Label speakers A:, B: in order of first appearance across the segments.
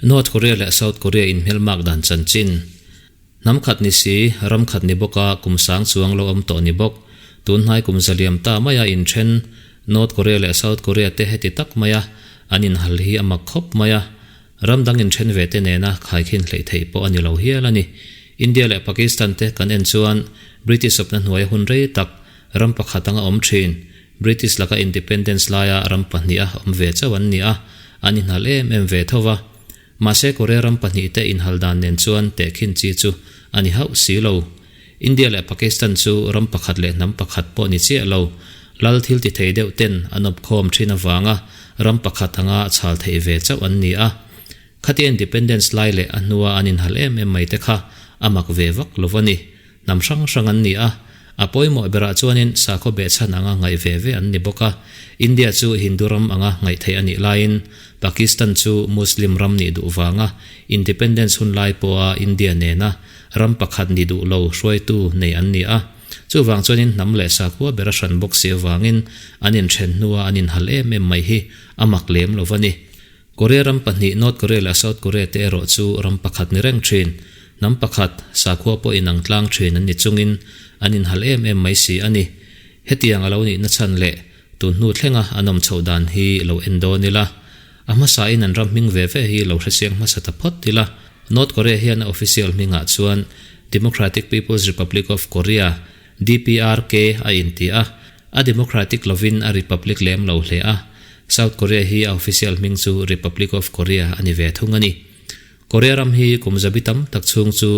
A: North Korea leh South Korea inhmelmak dan chanchin. Hnam khat ni si, ram khat ni bawka kum sang chuang lo awm tawh ni bawk. Tun hnai kum zaliam ta maia inthen North Korea leh South Korea te heti tak maia an inhal hi a mak khawp mai a. Ram dang inthen ve te nena khaikhin hleih theih pawh a ni lo hial a ni. India leh Pakistan te kan en chuan British awpna hnuaia hun rei tak ram pakhat anga awm thin, British laka independence laia ram pahniha awm ve chauh an ni a, an inhal em em ve tho va. Mahse Korea ram pahnihte inhal dan nen chuan tehkhin chi chu a ni hauh si lo. India leh Pakistan chu ram pakhat leh hnam pakhat pawh ni chiah lo, lal thil ti thei deuh ten an awpkhawm thin avanga ram pakhat anga chhal theih ve chauh an ni a. Khatia independence lai leh a hnua an inhal em em mai te kha a mak ve vak lo a ni. Hnam hrang hrang an ni a, a pawimawh berah chuanin sakhaw behchhan anga ngaih ve ve an ni bawk a. India chu Hindu ram anga ngaih theih a nih laiin Pakistan chu Muslim ram nih duh vanga independence hun lai pawha India nena ram pakhat ni duh lo hruaitu nei an ni a. Chuvang chuanin hnam leh sakhua bera hran bawk si avangin an inthen hnua an inhal em em mai hi a mak lem lo va ni. Korea ram pahnih North Korea leh South Korea te erawh chu ram pakhat ni reng thin. Hnam pakhat, sakhua pawh inang tlang thin an ni chungin an inhal em em mai si a ni. Hetiang a lo nihna chhan leh tun hnu thlenga an awm chhoh dan hi lo en dawn ila. A hmasain an ram hming ve ve hi lo hrechiang hmasa ta phawt ila. North Korea hian a official hmingah chuan Democratic People's Republic of Korea, DPRK, a inti a. A democratic lovin a republic lem lo hle a, South Korea hi a official hming chu Republic of Korea a ni ve thung a ni. Korea ram hi kum zabi tam tak chhung chu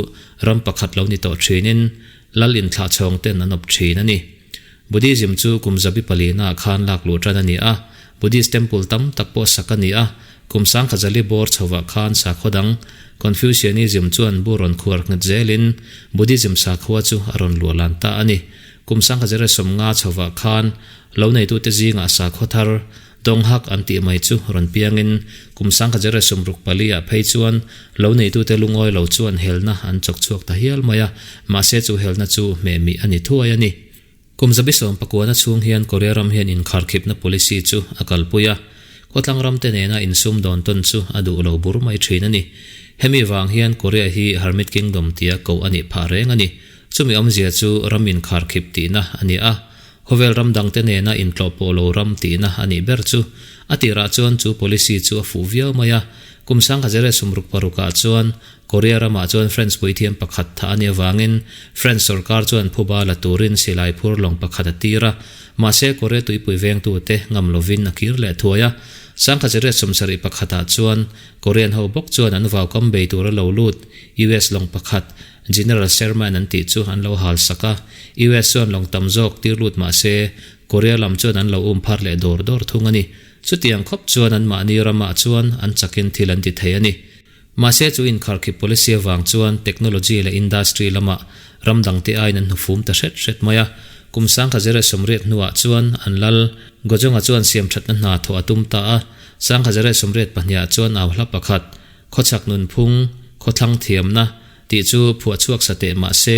A: ram pakhat lo ni tawh thinin lal inthlah chhawng ten an awp thin a ni. Buddhism chu kum zabi palina ah khan lak luh tan a ni a, Buddhist temple tam tak pawh sak a ni a, kum sangkhazali bawr chhovah khan sakhaw dang Confucianism chuan bu rawn khuar nghet zelin Buddhism sakhua chu a rawn luah lan ta a ni. Kum 1950 chhovah khan lo neitute zingah sakhaw thar Donghak an tih mai chu rawn piangin kum 1964 ah phei chuan lo neitute lungawi lo chuan helna an chawk chhuak ta hial mai a, mahse chu helna chu hmehmih a ni thuai a ni. Kum 79 na chhung hian Korea ram hian inkharkhipna policy chu a kalpui a, khawtlang ramte nena insum dawn tawn chu a duh lo bur mai thin a ni. Hemi vang hian Korea hi Hermit Kingdom tia koh a nih phah reng a ni. Chumi awmzia chu ram inkharkhip tihna a ni a, khawvel ram dangte nena intlawhpawh lo ram tihna a nih ber chu. A tirah chuan chu policy chu a fuh viau mai a, kum 1966 ah chuan Korea ramah chuan French puithiam pakhat tha a nih avangin French sorkar chuan phuba la turin silai phur lawng pakhat a tir a, mahse Korea tuipui vengtute ngam lovin a kir leh thuai a. 1971 ah chuan Korean ho bawk chuan an vaukam bei tura lo lut US lawng pakhat General Sherman an tih chu an lo hal sak a, US chuan lawng tam zawk tir lut mah se, Korea lam chuan an lo um phar leh dawr dawr thung a ni. Chutiang khawp chuan anmahni ramah chuan an chakin thil an ti thei a ni. Mahse chu inkharkhip policy avang chuan technology leh industry lamah ram dangte aiin an hnufum ta hret hret mai a. Kum 1980 hnuah chuan an lal Gojonga chuan siamthatna hna thawh a tum ta a, 1982 ah chuan au hla pakhat, Khawchhak nunphung, khawthlang thiamna, tih chu phuah chhuak sa teh mah se,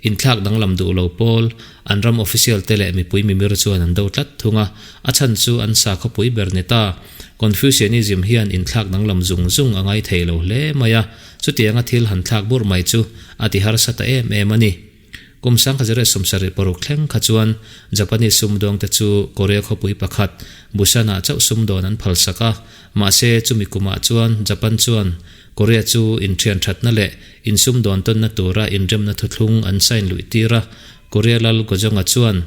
A: inthlak danglam duh lo pawl, an ram official te leh mipui mimir chuan an do tlat thung a, a chhan chu an sakhawpui ber ni ta. Confucianism hian inthlak danglam zung zung a ngai thei lo hle mai a, chutianga thil han thlak burh mai chu a ti harsa ta em em a ni. Kum 1976 thleng kha chuan Japanese sumdawngte chu Korea khawpui pakhat, Busan-ah chauh sumdawn an phalsak a, mahse chumi kumah chuan Japan chuan Korea chu inthian thatna leh insumdawn tawnna tura inremna thuthlung an sign luih tir a, Korea lal Gojonga chuan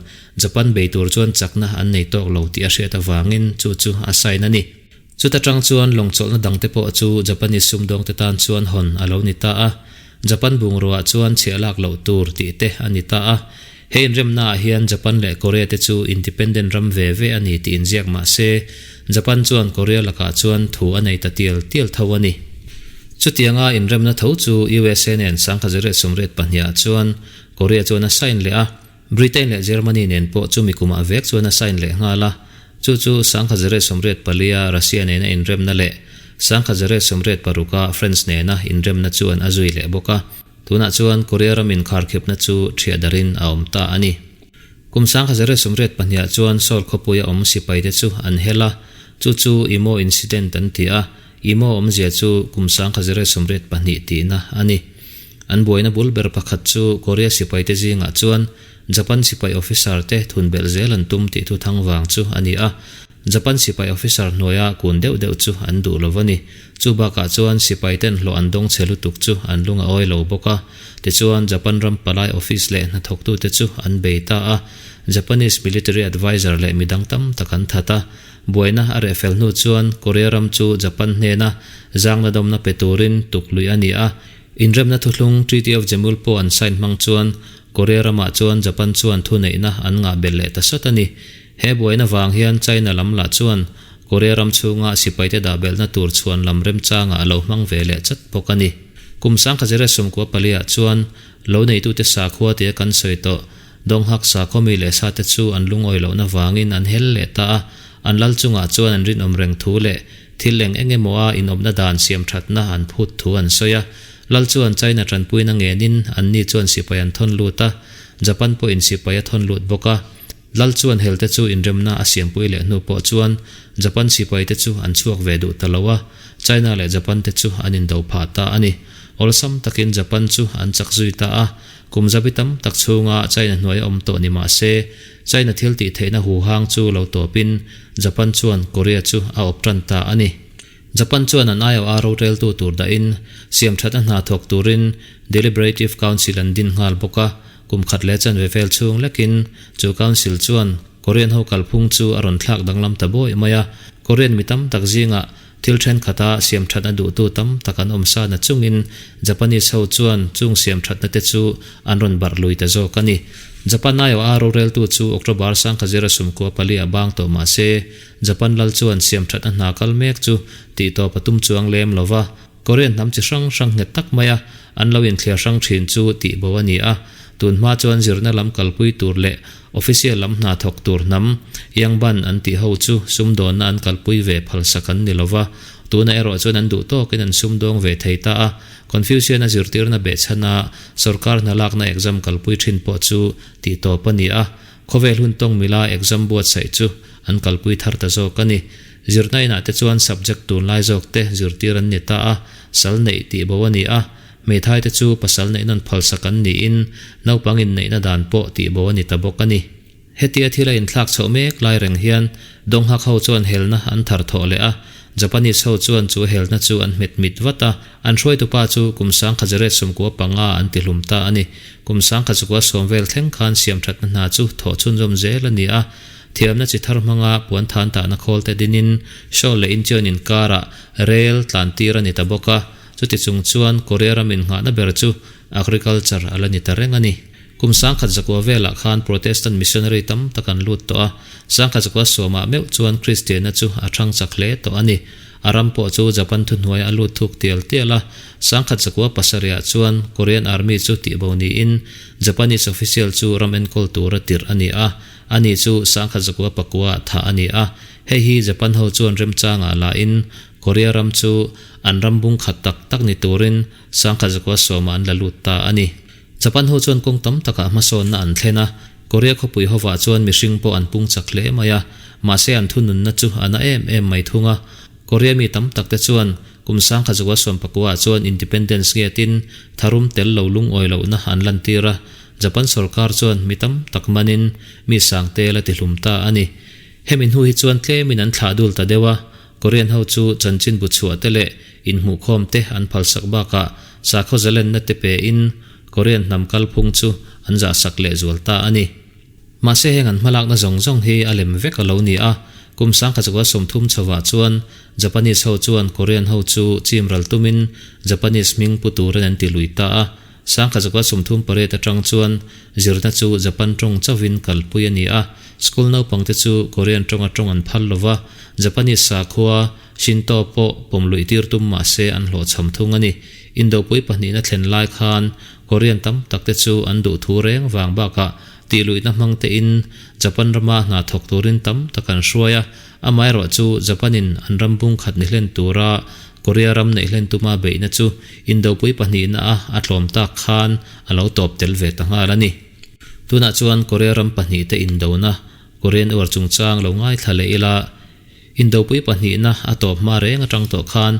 A: Japan bei tur chuan chakna an nei tawk lo tih a hriat avangin chu chu a sign a ni. Chuta tang chuan lawngchawlhna dangte pawh chu Japanese sumdawngte tan chuan hawn a lo ni ta a, Japan bungrua chuan chhiah lak loh tur tih te a ni ta a. He inremnaah hian Japan leh Korea te chu independent ram ve ve a ni tih inziak mah se, Japan chuan Korea lakah chuan thu a nei ta tial tial tho a ni. Chutianga inremna tho chu USA nen 1982 ah chuan Korea chuan a sign leh a, Britain leh Germany nen pawh chumi kumah vek chuan a sign leh nghal a, chu chu 1984 a Russia nena inremna leh 1986 a France nena inremna chuan a zui leh bawk a. Tunah chuan Korea ram inkharkhipna chu thiah darin a awm ta a ni. Kum 1982 ah chuan Seoul khawpuia awm sipaite chu an hel a, chu chu Imo Incident an ti a. Imo awmzia chu kum 1982 tihna a ni. An buaina bul ber pakhat chu Korea sipaite zingah chuan Japan sipai officer te thun belh zel an tum tih thu thang vang chu a ni a. Japan sipai officer hnuaia kun deuh deuh chu an duh lo a ni. Chu bakah chuan sipai ten hlawh an dawng chhe lutuk chu an lung a awi lo bawk a. Tichuan Japan ram palai office leh hnathawktute chu an bei ta a. Japanese military adviser leh midang tam tak an that a. Buaina a reh fel hnu chuan Korea ram chu Japan hnena zangna dawmna pe turin tuk lui a ni a. Inremna thuthlung Treaty of Jemulpo an sign hmang chuan Korea ramah chuan Japan chuan thuneihna an ngah belh leh ta sawt a ni. He buaina vang hian China lam lah chuan Korea ram chhunga sipaite dah belhna tur chhuan lam remchangah a lo hmang ve leh chat bawk a ni. Kum sangkhazira sawmkua paliah chuan lo neitute sakhua tia kan sawi tawh Donghak sakhaw mi leh sate chu an lungawi lohna vangin an hel leh ta a, an lal chungah chuan an rinawm reng thu leh thil eng eng emaw a inawmna dan siam thatna an phut thu an sawi a. Lal chuan China tanpuina ngenin anni chuan sipai an thawn lut a, Japan pawhin sipai a thawn lut bawk a. Lal chuan helte chu inremna a siampui leh hnu pawh chuan Japan sipaite chu an chhuak ve duh ta lo a, China leh Japan te chu an indo phah ta a ni. Awlsam takin Japan chu an chak zui ta a, kum zabi tam tak chhunga China hnuai a awm tawh ni mah se, China thil tih theihna huhang chu lo tawpin Japan chuan Korea chu a awp tan ta a ni. Japan chuan an aiawh a roreltu tur dahin siamthatna hna thawk turin Deliberative Council an din nghal bawk a, Kum khat leh chanve vel chhung lekin chu Council chuan Korean ho kalphung chu a rawn thlak danglam ta bawi mai a, Korean mi tam tak zingah thil thenkhat-a siamthatna duhtu tam tak an awm sa na chungin Japanese ho chuan chung siamthatna te chu an rawn barh lui ta zawk a ni. Japan aiawh a roreltu chu October sangkhazira sumkua pali a bang tawh mah se, Japan lal chuan siamthatna hna kal mek chu tihtawp a tum chuang lem lo va. Korean hnam chi hrang hrang nghet tak maia an lo inthliar hrang thin chu tih bo a ni a, tun hma chuan zirna lam kalpui tur leh official lam hna thawk tur hnam Yangban an tih ho chu sumdawnna an kalpui ve phalsak an ni lova, tunah erawh chuan an duh tawkin an sumdawng ve thei ta a, Confucian-a zirtirna behchhana sorkar hna lakna exam kalpui thin pawh chu tih tawp a ni a, khawvel hun tawng mila exam buatsaih chu an kalpui thar ta zawk a ni. Zirna inah te chuan subject tunlai zawk te zirtir an ni ta a, sal neih tih bo a ni a, hmeithai te chu pasal neih nawn phalsak an niin naupang inneihna dan pawh tih bo a ni ta bawk a ni. Hetia thil a inthlak chhoh mek lai reng hian Donghak ho chuan helna an thar thawh leh a, Japanese ho chuan chu helna chu an hmet mit vat a, an hruaitupa chu kum sangkhazaret 15 an ti hlum ta a ni. Kum 1910 vel thleng khan siamthatna hna chu thawh chhunzawm zel a ni a, Thiamna chi thar hmanga puan than tahna khawl te dinin Seoul leh Incheon inkarah rel tlan tir a ni ta bawk a, chuti chung chuan Korea ram innghahna ber chu agriculture a la ni ta reng a ni. Kum 1900 velah khan Protestant missionary tam tak an lut tawh a, 1910ah meuh chuan Kristianna chu a thang chak hle tawh a ni. A ram pawh chu Japan thuhnuaiah a lut thuk tial tial a, 1907ah chuan Korean Army chu tihbo niin Japanese official chu ram enkawl tura tirh a ni a, Ani chu 1909 ah thah a ni a, hei hi Japan ho chuan remchangah la in Korea ram chu an ram bung khat tak tak ni turin 1910 ah an la lut ta a ni. Japan ho chuan kawng tam takah hmasawnna an thlen a, Korea khawpui hovah chuan mihring pawh an pung chak hle mai a, mahse an thununna chu a na em em mai thung a. Korea mi tam tak te chuan kum 1919 ah chuan independence ngetin tharum tel lo lungawi lohna an lantir a, Japan sorkar chuan mi tam tak manin mi sangte la tihlum ta a ni. Hemi hnu hi chuan tlemin an thlah dul ta deuh a, Korean ho chu chanchin bu chhuah te leh inhmuhkhawm te an phalsak bakah sakhaw zalenna te pein Korean hnam kalphung chu an zahsak leh zual ta a ni. Mahse heng an hmalakna zawng zawng hi a lem vek a lo ni a, kum 1930 chhovah chuan Japanese ho chuan Korean ho chu chim ral tumin Japanese hming pu turin an ti lui ta a, 1938 atang chuan zirna chu Japan tawng chauhin kalpui a ni a, school naupangte chu Korean tawnga tawng an phal lova, Japanese sakhua, Shinto, pawh pawm luih tir tum mah se an hlawhchham thung a ni. Indopui pahnihna thlen lai khan Korean tam takte chu an duh thu reng vang bakah tihluihna hmang tein Japan rama hna thawk turin tam tak an hruai a, amaherawh chu Japan-in an ram bung khat ni hlen tura Korea ram neih hlen tuma beihna chu Indopui pahnihna a a tlawm tak khan a lo tawp tel ve ta nghal a ni. Tunah chuan Korea ram pahnihte indona Korean War chungchang lo ngaithla leh ila. Indopui pahnihna a tawp hma reng atang tawh khan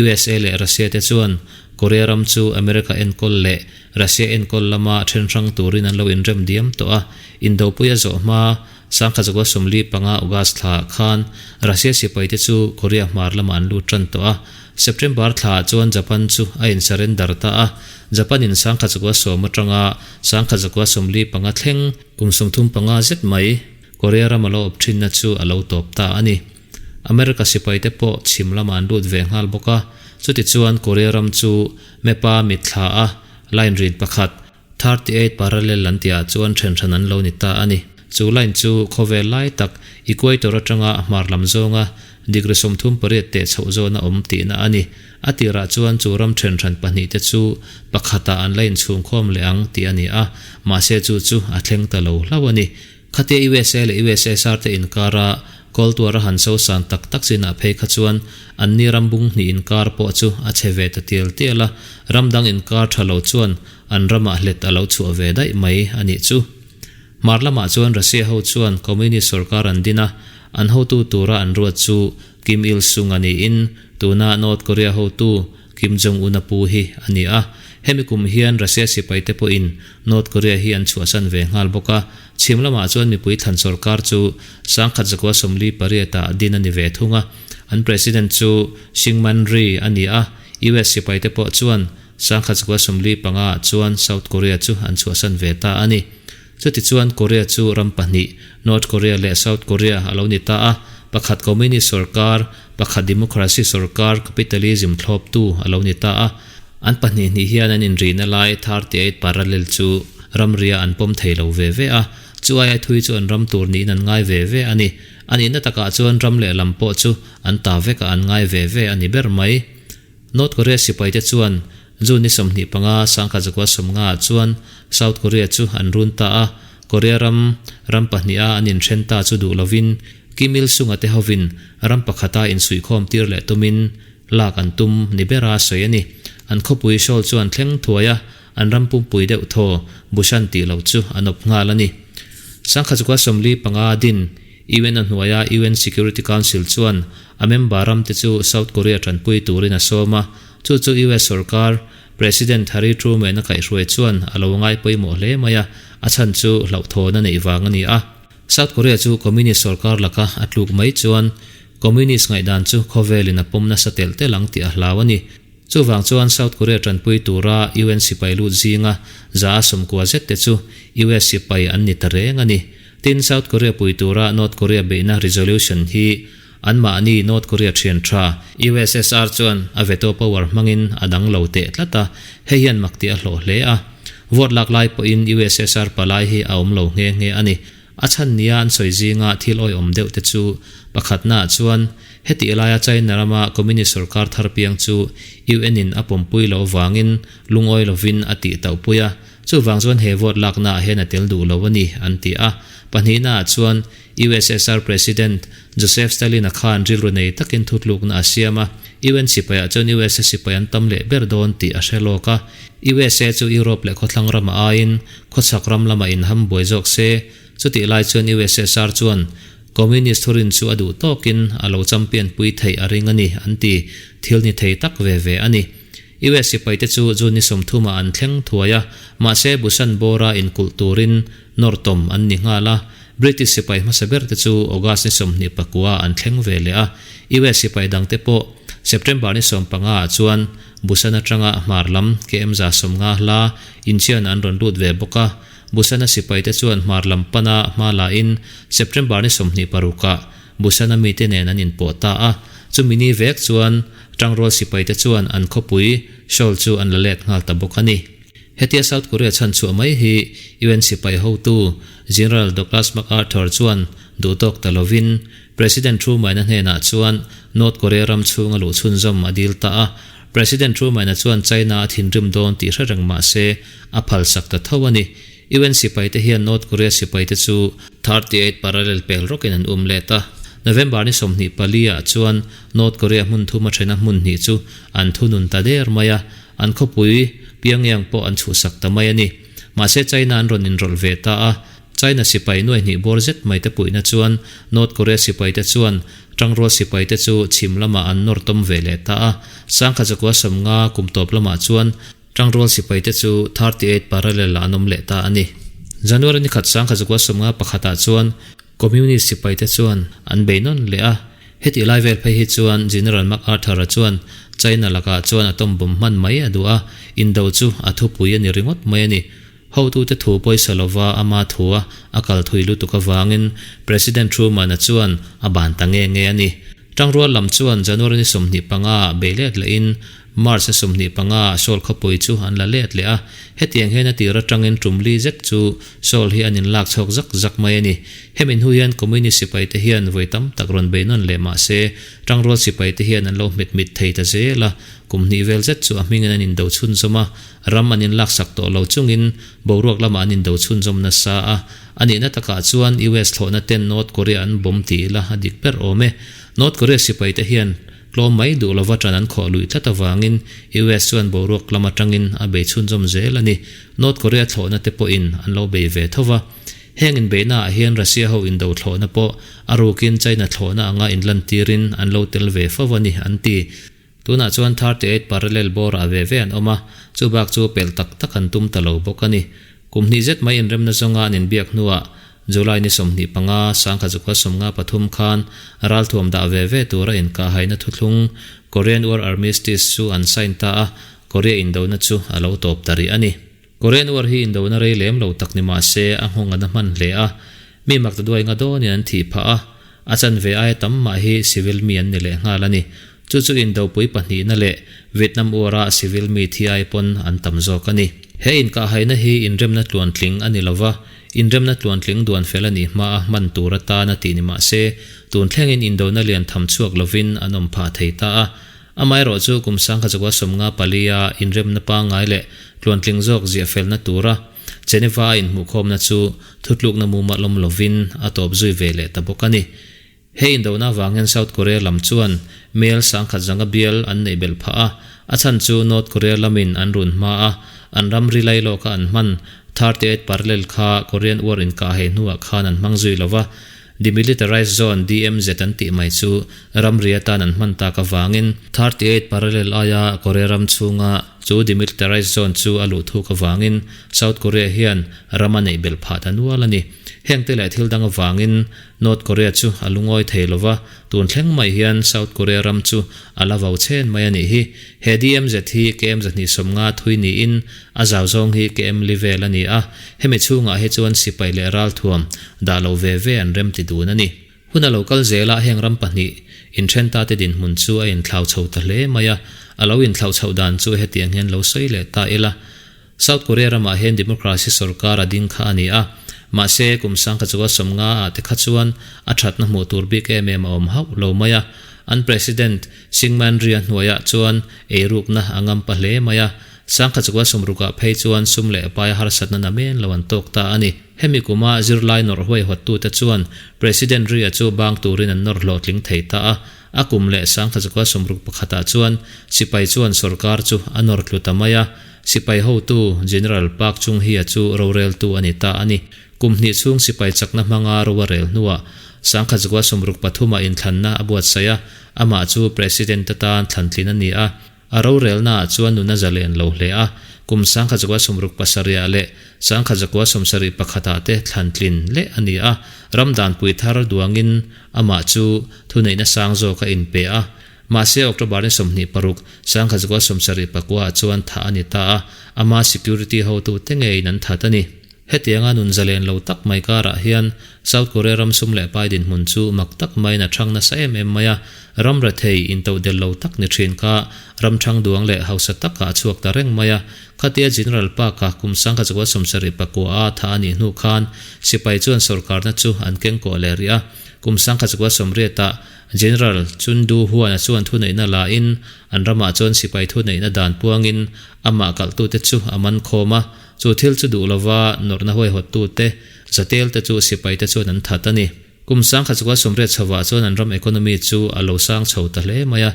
A: USA leh Russia te chuan Korea ram chu America enkawl leh Russia enkawl lama then hrang turin an lo inrem diam tawh a. Indopui a zawh hma 1945 August thla khan Russia sipai te chu Korea hmar lamah an lut tan tawh a. September thla chuan Japan chu a in surrender ta a. Japan in 1910 atanga 1945 thleng kum 35 zet mai Korea ram a lo awp thinna chu a lo tawp ta a ni. America sipai te pawh chhim lamah an lut ve nghal bawk a. Chutichuan Korea ram chu map-a mitthla a line rin pakhat, 38 parallel an tihah chuan then hran an lo ni ta a ni. Chu line chu khawvel lai tak equator atanga a hmar lam zawnga degree 38 teh chhoh zawn a awm tihna a ni. A tirah chuan chu ram then hran pahnih te chu pakhatah an la inchhungkhawm leh ang tih a ni a, mahse chu chu a thleng ta lo hlauh a ni. Khatia USA leh USSR te inkara Cold War a han so san tak tak chinah phei kha chuan anni ram bung hnih inkar pawh chu a chhe ve ta tial tial a, ram dang inkar tha lo chuan an ramah hlet a lo chhuah ve daih mai a nih chu. Hmar lamah chuan Russia ho chuan Communist sorkar an din a, an hotu tura an ruat chu Kim Il Sung a niin tuna North Korea hotu Kim Jong Un a pu hi a ni a. Hemi kum hian Russia sipai te pawhin North Korea hi an chhuahsan ve nghal bawk a, chhim lamah chuan mipui thlan sorkar chu 1948 ah din a ni ve thung a. An president chu Syngman Rhee a ni a, US sipai te pawh chuan 1945 ah chuan South Korea chu an chhuahsan ve ta a ni. Chutichuan Korea chu ram pahnih, North Korea leh South Korea a lo ni ta a, pakhat Communist sorkar, pakhat Democracy sorkar, Capitalism thlawptu a lo ni ta a. An pahnih hnih hian an inrihna lai 38 parallel chu ramria an pawm thei lo ve ve a, chu aia thui chu an ram tur niin an ngai ve ve a ni. A nihna takah chuan ram lehlam pawh chu an ta vekah an ngai ve ve a ni ber mai. North Korea sipaite chuan June ni 25, 1950 ah chuan South Korea chu an run ta a, Korea ram ram pahniha an inthen ta chu duh lovin Kim Il Sung-a te hovin ram pakhata insuihkhawm tir leh tumin lak an tum ni bera sawi a ni. An khawpui Seoul chu an thleng thuai a, an ram pumpui deuh thaw Busan tih loh chu an awp nghal a ni. 1945 din UN a hnuaia UN Security Council chuan a member ramte chu South Korea tanpui turin a sawm a, chu chu US sorkar President Harry Truman a kaihhruai chuan a lo ngai pawimawh hle mai a, a chhan chu hlauhthawn a neih vang a ni a. South Korea chu Communist sorkar laka a tluk mai chuan Communist ngaihdan chu khawvelin a pawm nasa telh telh ang tih a hlau a ni. Chuvang chuan South Korea tanpui tura UN sipai lut zinga 190 zet te chu US sipai an ni ta reng a ni. Tin, South Korea pui tura North Korea beihna resolution hi anmahni North Korea thian tha USSR chuan a veto power hmangin a dang lo teh tlat a, hei hian mak tih a hlawh hle a. Vote lak lai pawhin USSR palai hi a awm lo nghe nghe a ni. A chhan nia an sawi zinga thil awihawm deuh te chu pakhatnaah chuan hetih laia China rama Communist sorkar thar piang chu UN in a pawmpui loh avangin lungawi lovin a tih tauhpui a, chuvang chuan he vote laknaah hian a tel duh lo a ni, an ti a. Pahnihnaah chuan USSR President Joseph Stalin-a khan rilru nei takin thutlukna a siam a, UN sipaiah chuan USA sipai an tam leh ber dawn tih a hre lawk a. USA chu Europe leh khawthlang rama aiin khawchhak ram lamah inham buai zawk se, chutih lai chuan USSR chuan Communist thurin chu a duh tawkin a lo champion pui theih a ring a ni, an ti. Thil ni thei tak ve ve a ni. US sipaite chu June ni 30 ah an thleng thuai a, mahse Busan bawra inkulh turin nawrtawm an ni nghal a. British sipai hmasa ber te chu August ni 29 ah an thleng ve leh a, US sipai dangte pawh September ni 15 ah chuan Busan atanga hmar lam KM 150 hla Incheon an rawn lut ve bawk a. Busan-a sipaite chuan hmar lam pana hma la in September ni 26 ah Busan-a mite nen an inpawh ta a. Chumi ni vek chuan tangrual sipaite chuan an khawpui Seoul chu an la let nghal ta bawk a ni. Hetia South Korea chhan chhuah mai hi UN sipai hotu General Douglas MacArthur chuan duh tawk ta lovin President Truman-a hnenah chuan North Korea ram chhunga luh chhunzawm a dil ta a. President Truman-a chuan China a thinrim dawn tih hre reng mah se a phalsak ta tho a ni. UN sipaite hian North Korea sipaite chu 38 parallel pel rawkin an um let a. November ni 24 ah chuan North Korea hmun thum a thena hmun hnih chu an thunun ta der mai a, an khawpui Pyongyang pawh an chhuhsak ta mai a ni. Mahse China an rawn inrawlh ve ta a. China sipai nuai hnih bawr zet mai te puihna chuan North Korea sipai te chuan tangrual sipai te chu chhim lamah an nawr tawm ve leh ta a. 1950 kum tawp lamah chuan tangrual sipai te chu 38 parallel ah an awm leh ta a ni. January ni khat 1951 ah chuan Communist sipai te chuan an bei nawn leh a. Hetih lai vel phei hi chuan General MacArthur-a chuan China lakah chuan atom bomb hman mai a duh a, indo chu a thupui a ni ringawt mai a ni. Hotute thu pawisa lova ama thua a kal thui lutuk avangin President Truman-a chuan a ban ta nge nge a ni. Tangrual lam chuan January ni 25 ah bei let lehin March ni 25 ah Seoul khawpui chu an la let leh a. Hetiang hian a tir atangin tum li zek chu Seoul hi an inlak chhawk zak zak mai a ni. Hemi hnu hian Communist sipaite hian vawi tam tak rawn bei nawn leh mah se Tangrual sipaite hian an lo hmet mit thei ta zel a. Kum hnih vel zet chu a hmingin an indo chhunzawm a. Ram an inlaksak tawh lo chungin boruak lamah an indo chhunzawm nasa a, a nihna takah chuan US thlawhna ten North Korea an bomb tih ila a dik ber awm e. North Korea sipaite hian tlawm mai duh lova ṭan an khawh luih tlat avangin US chuan boruak lam aṭangin a bei chhunzawm zel a ni. North Korea thlawhna te pawhin an lo bei ve tho va. Heng inbeihnaah hian Russia ho indo thlawhna pawh a rukin China thlawhna anga inlantirin an lo tel ve fo a ni, an ti. Tunah chuan 38 parallel bawrah ve ve an awm a, chu bak chu pelh tak tak an tum ta lo bawk a ni. Kum hnih zet mai inremna zawnga an inbiak hnuah July ni 25, 1953 khan ralthuam dah ve ve tura inkahhaina thuthlung Korean War Armistice chu an sign ta a, Korea indona chu a lo tawp ta rih a ni. Korean War hi indona rei lem lo tak ni mah se a nghawng a na hman hle a, mi mak ta duai nga dawnin an thih phah a, a chanve aia tam mah hi civil mi an ni leh nghal a ni. Chu chu indopui pahnihna leh Vietnam War-a civil mi thi ai pawn an tam zawk a ni. He inkahhaina hi inremna tluantling a ni lova, inremna tluantling duan fel a nih hmaa hman tur atana tih ni mah se, tun thlengin indona lian tham chhuak lovin an awm phah thei ta a. Amaherawhchu kum 1954 a inremna pangngai leh tluantling zawk ziah felna tura Geneva a inhmuhkhawmna chu thutlukna muma lawm lovin a tawp zui ve leh ta bawk a ni. He indona avang hian South Korea lam chuan mel 10,000 zanga bial an neih belh phah a, a chhan chu North Korea lamin an run hma a, an ram ri lai lawka an hman 38 parallel kha Korean War inkahhei hnuah khan an hmang zui lova, Demilitarized Zone, DMZ, an tih mai chu ramri atan an hman tak avangin 38 parallel aia Korea ram chhunga chu Demilitarized Zone chu a luh thuk avangin South Korea hian ram a neih belh phah ta nual a ni. Hengte leh thil dang avangin North Korea chu a lungawi thei lova, tun thleng mai hian South Korea ram chu a la vau chhen mai a nih hi. He DMZ hi KM 250 thui niin a zau zawng hi KM li vel a ni a, hemi chhungah hi chuan sipai leh ralthuam dah lo ve ve an rem ti dun a ni. Hun a lo kal zel a, heng ram pahnih inthen ta te dinhmun chu a inthlau chho ta hle mai a, a lo inthlauh chhoh dan chu hetiang hian lo sawi leh ta ila. South Korea ramah hian democracy sorkar a ding kha a ni a, mahse kum 1950 ah te kha chuan a thatna hmuh tur bik em em a awm hauh lo mai a. An President Syngman Rhee-a hnuaiah chuan eirukna a ngam pa hle mai a, 1960 ah phei chuan sum leh paia harsatna na men lo an tawk ta a ni. Hemi kuma zirlai nawrh huaihawttute chuan President Rhee-a chu bang turin an nawr hlawhtling thei ta a, a kum leh 1961 ah chuan sipai chuan sorkar chu a nawr tlu ta mai a, Sipai hotu General Park Chung-hee-a chu roreltu a ni ta a ni. Kum hnih chhung sipai chakna hmanga ro a rel hnuah 1963 ah inthlanna a buatsaih a, amah chu President atan thlantlin a ni a. A rorelnaah chuan nuna zalen lo hle a, kum 1967 ah leh 1971 ah te thlantlin leh a ni a. Ram danpui thar duangin amah chu thuneihna sang zawk a inpe a. Mahse, October ni 26, 1974 ah chuan thah a ni ta a, ama security hotute ngeiin an that a ni. Hetianga nun zalen lo tak mai karah hian South Korea ram sum leh pai dinhmun chu mak tak maiin a thang nasa em em mai a, ram rethei intohdelh lo tak ni thin kha ram thang duang leh hausa takah a chhuak ta reng mai a. Khatia General Park-a kum 1974 a thah a nih hnu khan sipai chuan sorkarna chu an kengkawh leh rih a, kum 1980 ah General Chun Du Huan-a chuan thuneihna la in an ramah chuan sipai thuneihna dan puangin amah kalhtute chu a man khawm a, chu thil chu duh lova nawrhna huaihawttute zatel te chu sipaite chuan an that a ni. Kum 1980 chhovah chuan an ram economy chu a lo sang chho ta hle mai a,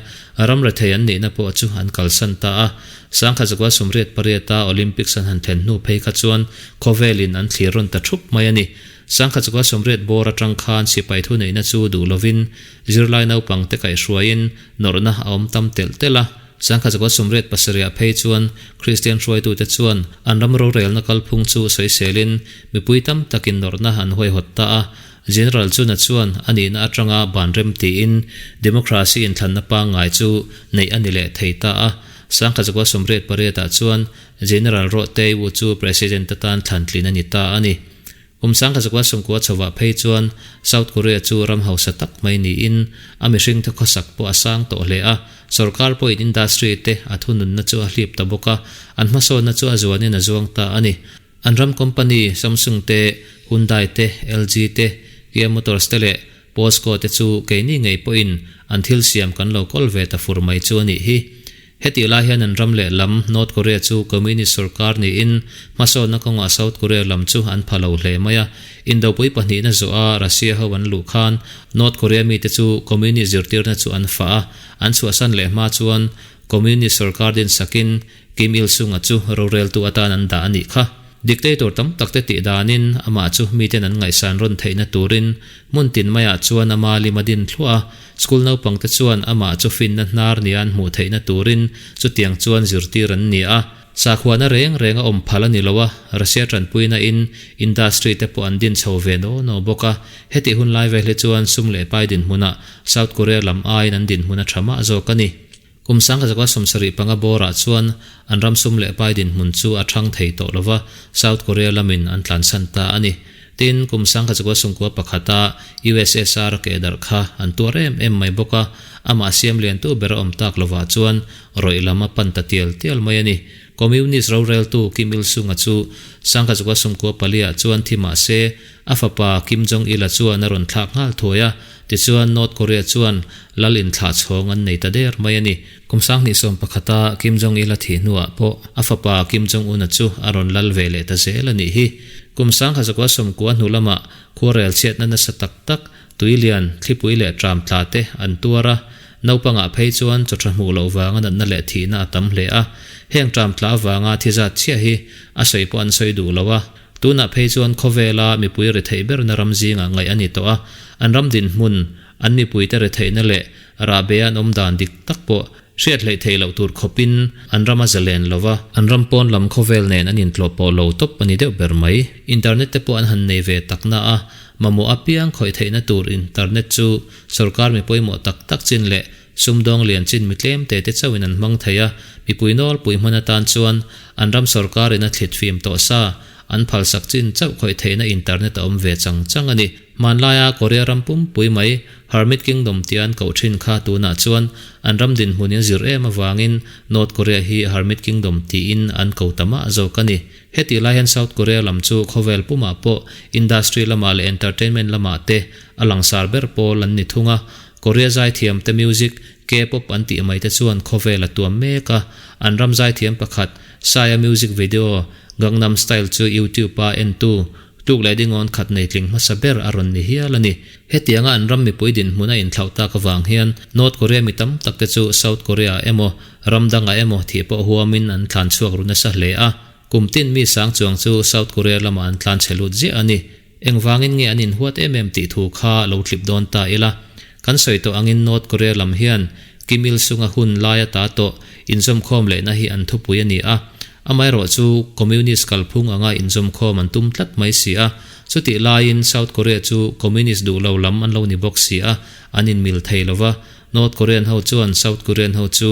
A: ram rethei an nihna pawh chu an kalsan ta a. 1988 a Olympics an han thlen hnu phei kha chuan khawvelin an thlir rawn ta thup mai a ni. 80 bawr atang khan sipai thuneihna chu duh lovin zirlai naupangte kaihhruaiin nawrhna a awm tam telh telh a. 1987 ah phei chuan Kristian hruaitute chuan an ram rorelna kalphung chu sawiselin mipui tam takin nawrhna an huaihawt ta a. General Chuna chuan a nihna atanga ban rem tiin democracy inthlanna pangngai chu neih a ni leh thei ta a. 1988 ah chuan General Roh Tae Woo chu President atan thlan tlin a ni ta a ni. Kum 1990 chhovah phei chuan South Korea chu ram hausa tak mai niin a mihringte khawsak pawh a sang tawh hle a, sorkar pawhin industry te a thununna chu a hlip ta bawk a, an hmasawnna chu a zuanin a zuang ta a ni. An ram company Samsung te, Hyundai te, LG te, Kia Motors te leh Posco te chu keini ngei pawhin an thil siam kan lo kawl ve ta fur mai chu a nih hi. Hetih lai hian an ram leh lam North Korea chu Communist sorkar niin hmasawnna kawngah South Korea lam chu an pha lo hle mai a. Indopui pahnihna zawha Russia ho an luh khan North Korea mite chu Communist zirtirna chu an fah a, an chhuahsan leh hma chuan Communist sorkar dinsakin Kim Il Sung-a chu roreltu atan an dah a nih kha. Dictator tam takte tih danin amah chu miten an ngaihsan rawn theihna turin hmun tin maiah chuan ama lim a din thluah a, school naupangte chuan amah chu finna hnar nia an hmuh theihna turin chutiang chuan zirtir an ni a. Sakhuana reng reng a awm phal a ni lo a, Russia tanpuina in industry te pawh an din chho ve naw naw bawk a, hetih hun lai vel hi chuan sum leh pai dinhmunah South Korea lam aiin an dinhmun a tha mah zawk a ni. Kum 1975 bawrah chuan an ram sum leh pai dinhmun chu a thang thei tawh lo va, South Korea lamin an tlansan ta a ni. Tin, kum 1991 USSR a keh darh kha an tuar em em mai bawk a, amah siam liantu ber a awm tak lovah chuan rawih lam a pan ta tial tial mai a ni. Communist roreltu Kim Il-sung-a chu 1994 ah chuan thi mah se, a fapa Kim Jong-il-a chuan a rawn thlak nghal thuai a, Tichuan, North Korea chuan lal inthlah chhawng an nei ta der mai a ni. Kum 2011-a Kim Jong-il a thih hnuah pawh a fapa Kim Jong-un-a chu a rawn lal ve leh ta zel a nih hi. Kum 1990 hnu lamah khuarel chhiatna nasa tak tak, tuilian, thlipui leh tram tla te an tuar a. Naupangah phei chuan chaw tha hmuh loh vanga natna leh thihna a tam hle a. Heng tram tla avanga thi zat chhiah hi a sawi pawh an sawi duh lo a. Tunah phei chuan khawvela mipui retheih berna ram zingah ngaih a ni tawh a, an ram dinhmun, an mipuite retheihna leh rahbe an awm dan dik tak pawh hriat hleih theih loh tur khawpin an ram a zalen lo va, an ram pawn lam khawvel nen an intlawh pawh lo tawp a ni deuh ber mai. Internet te pawh an han nei ve takna a, mamawh apiang khawih theihna tur internet chu sorkar mi pawimawh tak tak chin leh Sumdawng lian chin mi tlem te te chauhin an hmang thei a, mipui nawlpui hman atan chuan an ram sorkarin a thlit fim tawh sa, an phalsak chin chauh khawih theihna internet a awm ve chang chang a ni. Hmanlaia Korea ram pumpui mai Hermit Kingdom tia an koh thin kha tunah chuan an ram dinhmunin zir em avangin North Korea hi Hermit Kingdom tiin an ko ta mah zawk a ni. Hetih lai hian South Korea lam chu khawvel pumah pawh industry lamah leh entertainment lamah te a langsar ber pawl an ni thung a, Korea zaithiam te music, K-pop an tih mai te chuan khawvel a tuam mek a, an ram zaithiam pakhat Saya music video Gangnam Style chu YouTube a entu tluk leh dingawn khat nei tling hmasa ber a rawn ni hial a ni. Hetianga an ram mipui dinhmun a inthlauh tak avang hian North Korea mi tam tak te chu South Korea ah emaw ram dangah emaw thih pawh huamin an tlan chhuak ru nasa hle a, kum tin mi sang chuang chu South Korea lamah an tlan chhe lut ziah a ni. Engvangin nge an inhuat em em tih thu kha lo tlip dawn ta ila. Kan sawi tawh angin North Korea lam hian Kim Il Sung-a hun laia ta tawh inzawmkhawm lehna hi an thupui a ni a. Amaherawh chu Communist kalphung anga inzawmkhawm an tum tlat mai si a. Chutih laiin South Korea chu Communist duh lo lam an lo ni bawk si a, an inmil thei lo va. North Korean ho chuan South Korean ho chu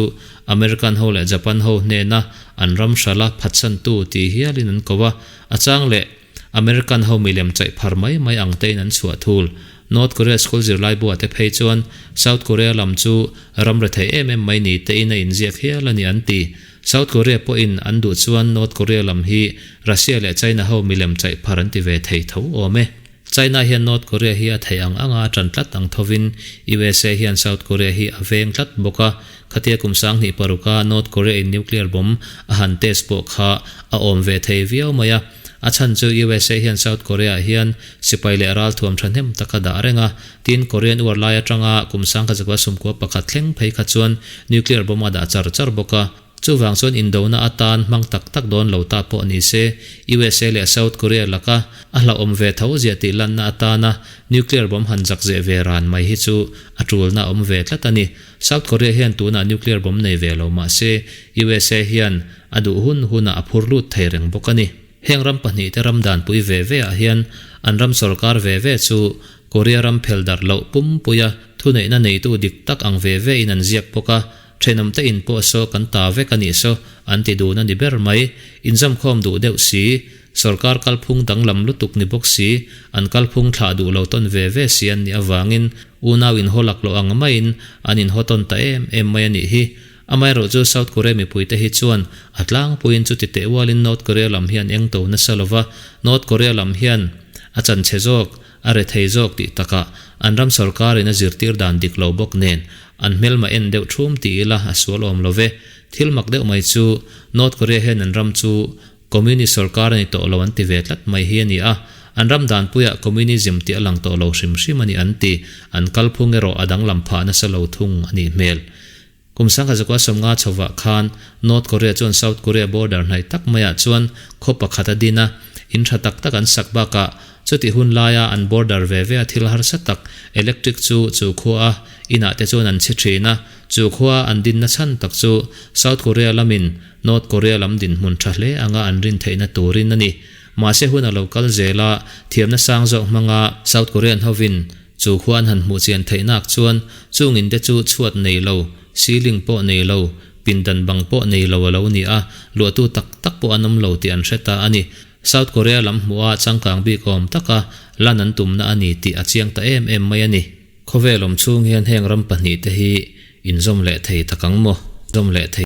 A: American ho leh Japan ho hnena an ram hrala phatsantu ti hialin an ko a. A chang leh. American ho milem chaih phar mai mai ang tein an chhuah thul. North Korea school zirlai buah te phei chuan South Korea lam chu ram rethei em em mai ni tein a inziak hial a ni an ti. South Korea pawhin an duh chuan North Korea lam hi Russia leh China ho milem chaih phar an ti ve thei tho awm e. China hian North Korea hi a theih ang anga a ṭan tlat ang thovin USA hian South Korea hi a veng tlat bawk a, khatia kum 2006a North Korea in nuclear bomb a han test pawh kha a awm ve thei viau mai a. A chhan chu USA hian South Korea ah hian sipai leh ralthuam thahnem tak a dah reng a, tin Korean War lai atanga kum 1991 thleng phei kha chuan nuclear bomb a dah char char bawk a. Chuvang chuan indona atan hmang tak tak dawn lo ta pawh ni se, USA leh South Korea laka a hlauhawm ve tho zia tih lanna atana nuclear bomb han zak zeh ve ran mai hi chu a tulna a awm ve tlat a ni. South Korea hian tunah nuclear bomb nei ve lo mah se, USA hian a duh hun hunah a phur lut thei reng bawk a ni. Heng ram pahnihte ram danpui ve ve ah hian an ram sorkar ve ve chu Korea ram phel darh loh pumpuia thuneihna neitu dik tak ang ve ve in an ziak bawk a, thenawmte in pawh saw kan ta vek a nih saw an ti dun a ni ber mai. Inzamkhawm duh deuh si, sorkar kalphung danglam lutuk ni bawk si, an kalphung thlah duh lo tawn ve ve si an nih avangin unau inhaw laklawh ang maiin an inhaw tawn ta em em mai a nih hi. Amaherawh chu South Korea mipuite hi chuan a tlangpuiin chuti teh ualin North Korea lam hian eng to nasa lova, North Korea lam hian a chanchhe zawk, a rethei zawk tih takah an ram sorkarin a zirtir dan dik lo bawk nen an hmelma en deuh thum ti ila a sual awm lo ve. Thil mak deuh mai chu North Korea hian an ram chu Communist sorkar a ni tawh lo an ti ve tlat mai hi a ni a, an ram danpuiah Communism tih a lang tawh lo hrim hrim a ni an ti, an kalphung erawh a danglam phah nasa lo thung a nih hmel. Kum sangha zakua sawmnga chhovah khan North Korea chuan South Korea border hnaih tak maiah chuan khaw pakhat a din a, in tha tak tak an sak bakah chutih hun laia an border ve ve a thil harsa tak electric chu chu khua a inah te chuan an chhe thin a, chu khua an dinna chhan tak chu South Korea lamin North Korea lam dinhmun tha hle anga an rin theihna turin a ni. Mahse hun a lo kal zel a, thiamna sang zawk hmanga South Korean hovin Chu khua an han hmuh chian theih nak chuan chung in te chu chhuat nei lo, ceiling pawh nei lo, pindan bang pawh nei lo a lo ni a, luahtu tak tak pawh an awm lo tih an hre ta a ni. South Korea lam hmuha changkang bik awm taka lan an tumna a ni tih a chiang ta em em mai a ni. Khawvel awm chhung hian heng ram pahnihte hi inzawm leh thei tak ang maw? Zawm leh thei.